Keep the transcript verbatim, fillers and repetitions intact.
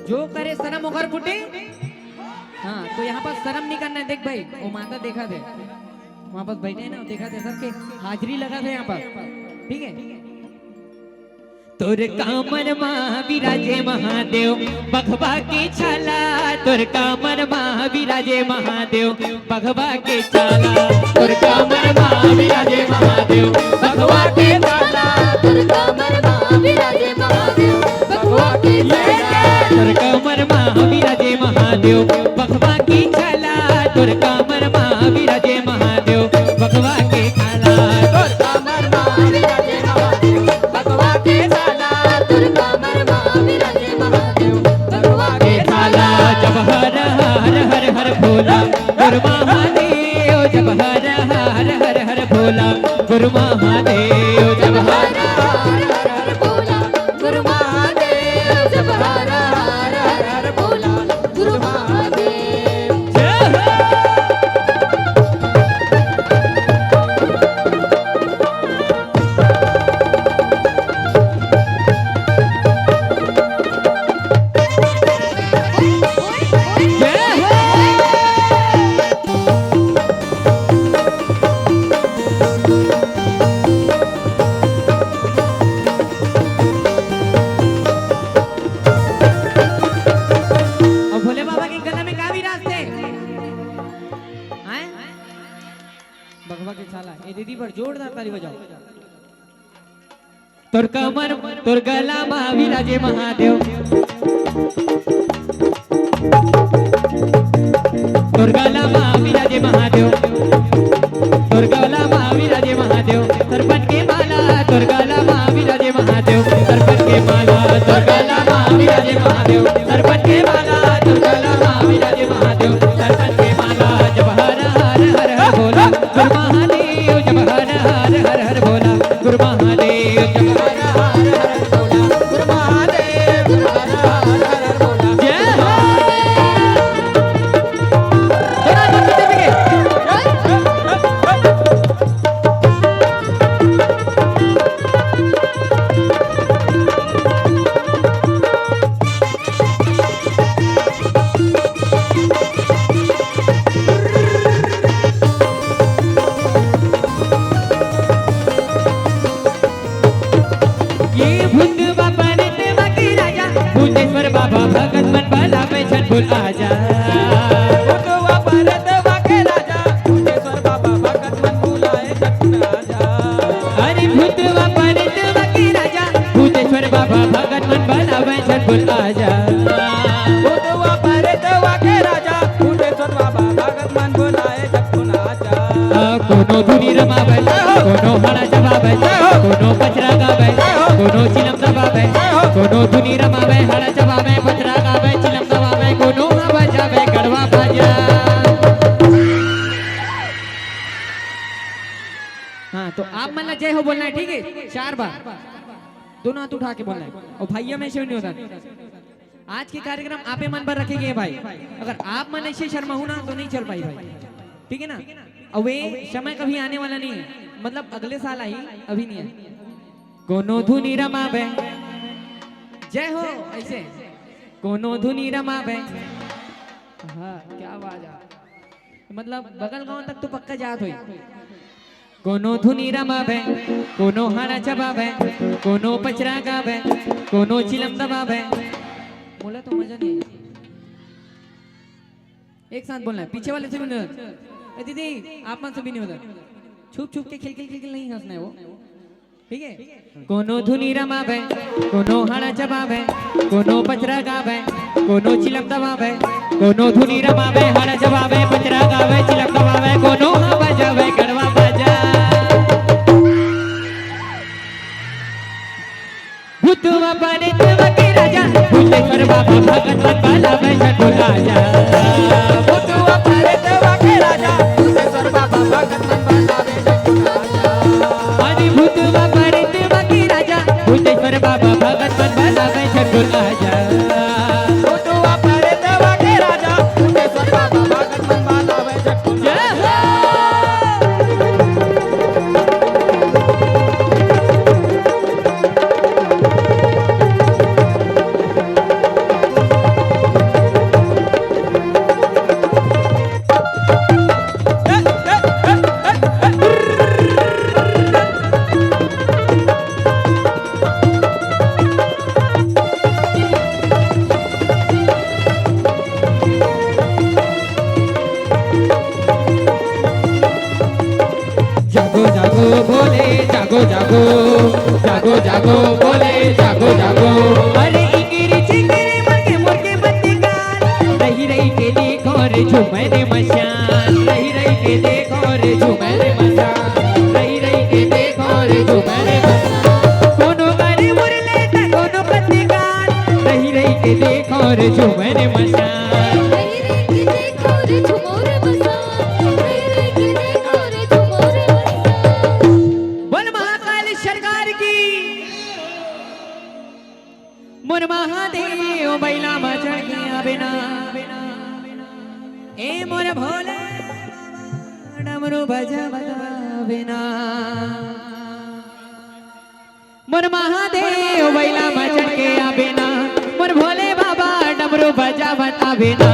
जो करे शर्म ओकर फूटे। हाँ, तो यहाँ पर शर्म नहीं करना है। देख भाई, वो माता देखा थे, वहाँ पर बैठे हैं ना, देखा थे, सबके हाजिरी लगा थे यहाँ पर, ठीक है। तोर कामर मा विराजे महादेव, बघवा के छाला। तोर कामर मा विराजे महादेव, बघवा के छाला। तोर कामर मा विराजे महादेव, बघवा के छाला। तोर कामर मा विराजे महादेव, बघवा के छाला। तोर कामर मा विराजे महादेव, बघवा के छाला। तोर कामर मा विराजे महादेव, बघवा के छाला। तोर कामर मा विराजे महादेव, बघवा के छाला। तोर कामर मा विराजे महादेव, बघवा के छाला। जब हर हर हर हर भोला, तोर महादेव। जब हर हर हर हर भोला, तोर महादेव। जब हर हर हर हर भोला, तोर महादेव। जब हर हर हर हर भोला, तोर महादेव। जय हो। जय हो। अउ भोले बाबा के गला में का विराजथे? हैं? बघवा के छाला। ए दीदी बर जोरदार ताली बजाओ। तोर कमर, तोर गला मा विराजे महादेव। तोर गला मा विराजे महादेव। तोर गला मा विराजे महादेव। सरपन के माला, तोर गला मा विराजे महादेव। सरपन के माला, तोर गला मा विराजे महादेव। सरपन के माला, तोर गला मा विराजे महादेव। सरपन के माला, जब हर हर हर हर भोला, गुरु महादेव, जब हर हर हर हर भोला, गुरु महादेव, जब हर हर हर हर भोला, गुरु महादेव, जब हर हर हर हर भोला। जय हो। ये भूतवा परतवा के राजा, भूतेश्वर बाबा भगत मन बलावे झट बोल आजा। भूतवा परतवा के राजा, भूतेश्वर बाबा भगत मन बुलाए झट बोल आजा। अरे भूतवा परतवा के राजा, भूतेश्वर बाबा भगत मन बलावे झट बोल आजा। भूतवा परतवा के राजा, भूतेश्वर बाबा भगत मन बुलाए झट बोल आजा। कोनो धुनी रमावे, कोनो हाड़ा चबावे, कोनो पचरा गावे, कोनो चिलम दबावे, कोनो धुनी रमावे, हाड़ा चबावे, पचरा गावे, चिलम दबावे, कोनो हा बजावे गड़वा बाजा। हाँ, तो आप मन ला जय हो बोलना है, ठीक है? चार बार दोनों हाथ उठा के बोलना है। अउ भइया में से नहीं होता। आज के कार्यक्रम आपे मन बर रखे गे हे भाई। अगर आप मन ऐसे शर्माहू ना तो नहीं चल पाही भाई, ठीक है ना? अउ ये समय कभी आने वाला नहीं है, मतलब अगले साल आही, अभी नहीं आही। कोनो धुनी रमावे, जय हो, ऐसे कोनो धुनी रमावे। हाँ, क्या आवाज आ, मतलब बगल गांव तक तो पक्का जात होही। कोनो धुनी रमावे, कोनो हाड़ा चबावे, कोनो पचरा गावे, कोनो चिलम दबावे। मोला तो मजा नहीं आया। एक साथ बोलना है, पीछे वाले से भी नहीं होता। ए दीदी, आप मन से भी नहीं होता। छुप छुप के खिलखिल खिलखिल नहीं हंसना है वो, ठीक है? कोनो धुनी रमावे, कोनो हाड़ा चबावे, कोनो पचरा गावे, कोनो चिलम दबावे। कोनो धुनी रमावे, हाड़ा चबावे, पचरा गावे, चिलम दबावे, कोनो हा बजावे गड़वा बाजा। भूतवा परतवा के राजा, भूतेश्वर बाबा भगत मन बलावे झट बोल आजा। भूतवा परतवा के राजा, भूतेश्वर बाबा भगत मन बलावे झट बोल आजा। अरे भूतवा परतवा के राजा, भूतेश्वर बाबा भगत मन बलावे झट बोल आजा। भूतवा परतवा के राजा, भूतेश्वर बाबा भगत मन बलावे झट बोल आजा। जय हो। जागो जागो बोले जागो जागो। अरे इंगरी चिंगरी मन के मोर के बत्ती काल, रही रही के देखो रे झूमर मचान, रही रही के देखो रे झूमर मचान, रही रही के देखो रे झूमर मचान। कोनो अरे मुरले त कोनो बत्ती काल, रही रही के देखो रे झूमर मचान। रही रही के देखो रे झूमर मचान, रही रही के देखो रे झूमर मचान। बोल महाकाल सरकार की। मोर महादेव बैला म चढ़ के आबे ना, ए मोर भोले डमरू बजावत आबे ना। मोर महादेव बैला म चढ़ के आबे ना, मोर भोले बाबा डमरू बजावत आबे ना।